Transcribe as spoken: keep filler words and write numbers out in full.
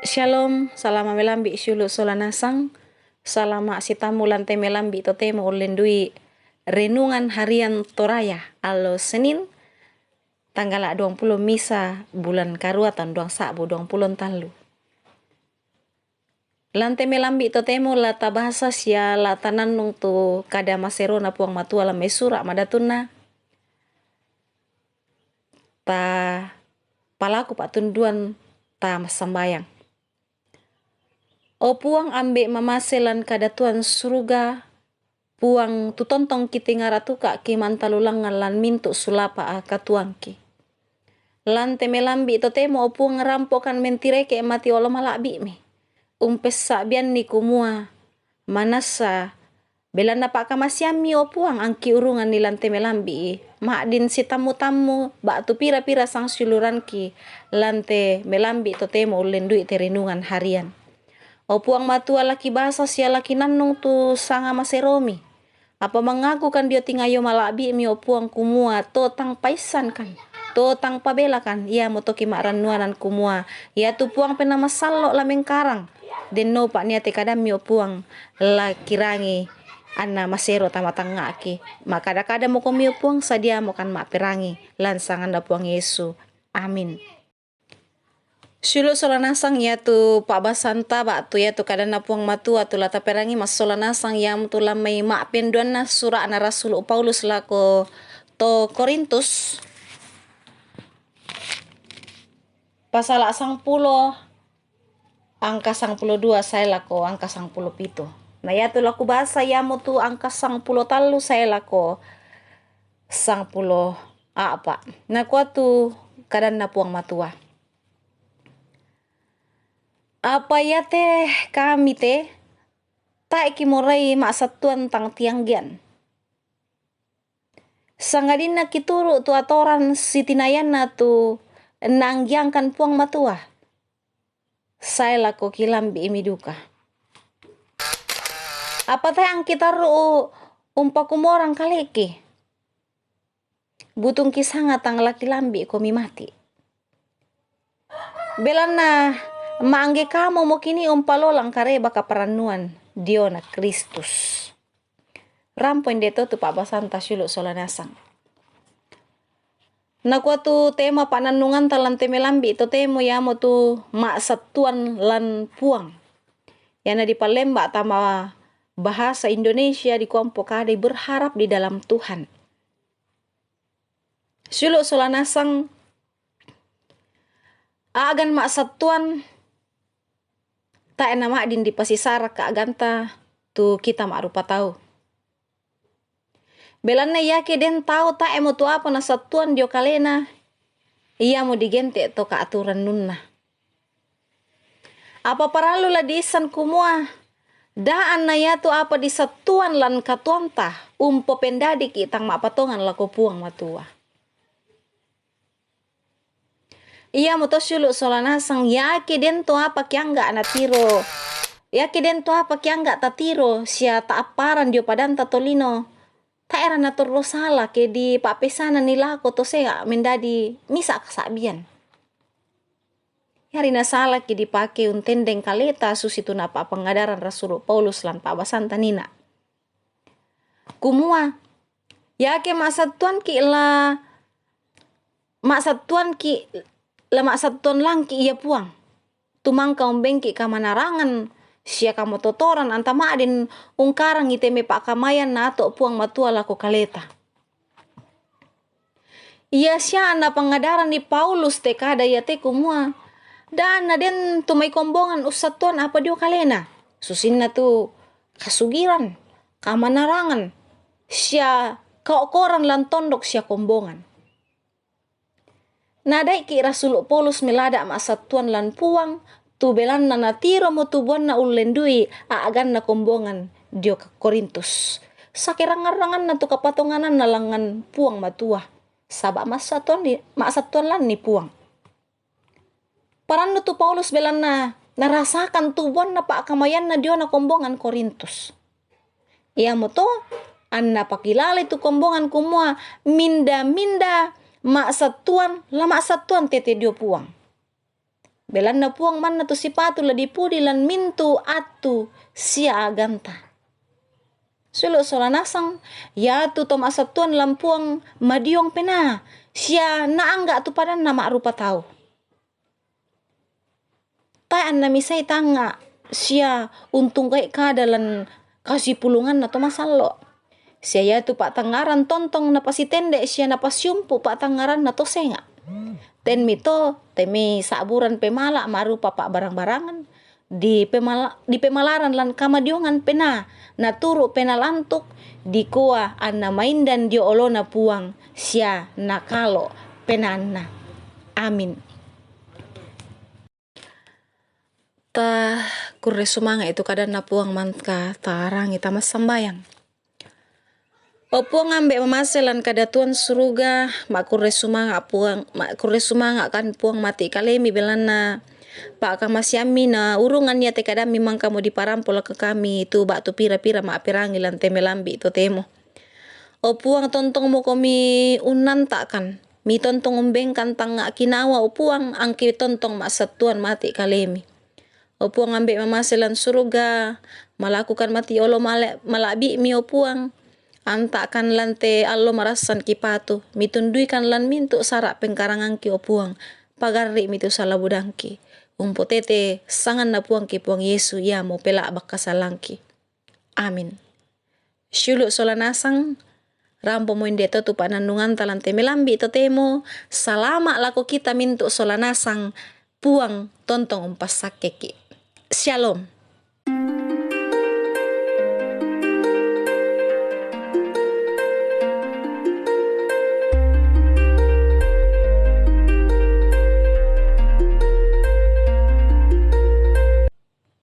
Shalom, salama' melambi' siulu' sola nasang. Salama' sitammu lan te melambi' totemo ullendui renungan harian Toraya, allo Senin, tanggala' duangpulo misa bulan karua taun duang sa'bu duangpulo tallu. Lan te melambi' totemo la tabasa sia la tanannung tu kada maserona Puang Matua lan mai sura' madatunna, ta palaku pa'tunduan, ta massambayang. O Puang, ambe' mamase lan kadatuan suruga, Puang, tu tontong kitingaratuka' ki mantalulangngan lan mintu' sulapa' katuangki. Lan te melambi' totemo, o Puang, rampokan mentireke' mati olo mala'bi'mi. Umpessa'bianni kumua, manassa belanna pa'kamasiammi, o Puang, angki urunganni lan te melambi'i, ma'din sitammu-tammu ba'tu pira-pira sangsiuluranki lan te melambi' totemo ullendui te renungan harian. O Puang Matua, la kibasa sia la kinannung tu sanga maseromi. Apa mangakukan dio tingayo mala'bi'mi, o Puang, kumua to tang paissankan, to tang pabelakan, iamoto kima'rannuanan kumua, iatu Puang Penaa Masallo' la mengkarang. Dennopa nia te kadammi, o Puang, la kirangi anna masero tamatangnga'ki. Ma'kada-kadamokomi, o Puang, sadiamokan ma'perangi, lan sanganna Puang Yesu. Amin. Siulu' sola nasang iatu pa'basanta ba'tu iatu kadanna Puang Matua tu la taperangi massola nasang, iamotu lan mai ma'penduanna sura'na Rasulu' Paulus lako to Korintus, pasala' sangpulo, angka sangpulo dua sae lako angka sangpulo pitu. Na iatu la kubasa iamotu angka sangpulo tallu sae lako sangpulo a'pa'. Nakua tu kadanna Puang Matua, apa iate kami te tae' kimorai ma'sattuan tang tianggean, sangadinna kituru' tu atoran sitinayanna tu naanggeangkan Puang Matua sae lako kilambi'imi duka. Apa tae' angki tarru'u umpakumorang kaleki. Butungki sanga tang la kilambi'komi mati. Belanna ma'angge kamomo kini' umpalolang kareba kaparannuan diona Kristus. Rampo inde to tu pa'basanta siulu' sola nasang. Nakua tu tema pa'nannunganta lan te melambi' totemo iamotu ma'sattuan lan Puang. Iana dipallemba' tama bahasa Indonesia dikua umpokadai berharap di dalam Tuhan. Siulu' sola nasang, a'gan ma'sattuan tae' nama'din dipasisara' ka'ganta tu kita ma'rupa tau. Belanna iake den tau tae'mo tu apa nasattuan dio kalena, iamo digente' to ka'aturannunna. Apa parallu la diissan kumua, da'anna iatu apa disattuan lan katuoanta umpopendadiki' tang ma'patongan lako Puang Matua. Iamoto siulu' sola nasang, iake den to apa kiangga' natiro, iake den to apa kiangga' tatiro sia ta'apparan dio padanta tolino, tae'ra natorro sala ke dipa'pesananni lako to senga' mendadi misa' kasa'bian. Iari nasalaki dipake untendeng kaleta susitu napa'pangadaran Rasulu' Paulus lan pa'basanta nina'. Kumua, iake ma'sattuanki' la, ma'sattuanki', la ma'sattuan langki' ia Puang, tumangka umbengki' kamanarangan sia kamototoran anta ma'din ungkarangi te mepa'kamayan naato' Puang Matua lako kaleta. Ia sia napangadaranni Paulus te kada iate kumua, da'anna den tu mai kombongan ussattuan apa dio kalena, susinna tu kasugiran, kamanarangan, sia kao'koran lan tondok sia kombongan. Nada'iki' Rasulu' Paulus melada' ma'sattuan lan Puang, tu belanna natiromo tu buanna ullendui a'ganna kombongan dio Korintus. Sakerangngan-rangnganna tu kapatongananna langngan Puang Matua, saba' ma'sattuanni, ma'sattuan lanni Puang. Parannu tu Paulus belanna narasakan tu buanna pa'kamayanna diona kombongan Korintus. Iamoto anna pakilalai tu kombongan kumua minda-minda ma'sattuan, la ma'sattuan tete dio Puang. Belanna Puang manna tu sipatu la dipudi lan mintu attu sia aganta. Sulu sola nasang, iatu to masattuan lan Puang madiong penaa, sia naangga tu padanna ma'rupa tau. Tae' anna misai tangnga sia untungga'i kada lan kasipulunganna to masallo'. Sia iatu pa'tangngarang tontong napasitende' sia napasiumpu' pa'tangngaranna to senga'. Tenmi to, temi sa'buran pemala' ma'rupa pa'barang-barangan, dipemala-, dipemalaran lan kamadiongan penaa, naturu' penaa lantuk, dikua anna maindan dio olona Puang sia nakalo' penaanna. Amin. Ta kurre sumanga'i tu kadanna Puang mangka tarangi tamassambayang. O Puang, ambe' mamase lan kadatuan suruga, ma'kurre sumanga' Puang, ma'kurre sumanga' kan Puang mati' kalemi, belanna pa'kamasiammi na urungan iate kadammi mangkamo diparampo lako kami tu ba'tu pira-pira ma'perangi lan te melambi' totemo. O Puang, tontongmokomi unnanta'kan, mitontong umbengkan tangnga' kinawa, o Puang, angki tontong ma'sattuan mati' kalemi. O Puang, ambe' mamase lan suruga, malakukan mati' olo male-, mala'bi'mi, o Puang. Anta'kan lan te allo marassan kipatu, mitunduikan lan mintu' sara' pengkarangangki, o Puang. Pagarri'mi tu sala budangki. Umpotete sanganna Puangki Puang Yesu, iamo pela'bak kasalangki. Amin. Siulu' sola nasang, rampomo inde to tu pa'nannunganta lan te melambi' totemo, salama' lako kita mintu' sola nasang, Puang tontong umpassakkeki'. Syalom.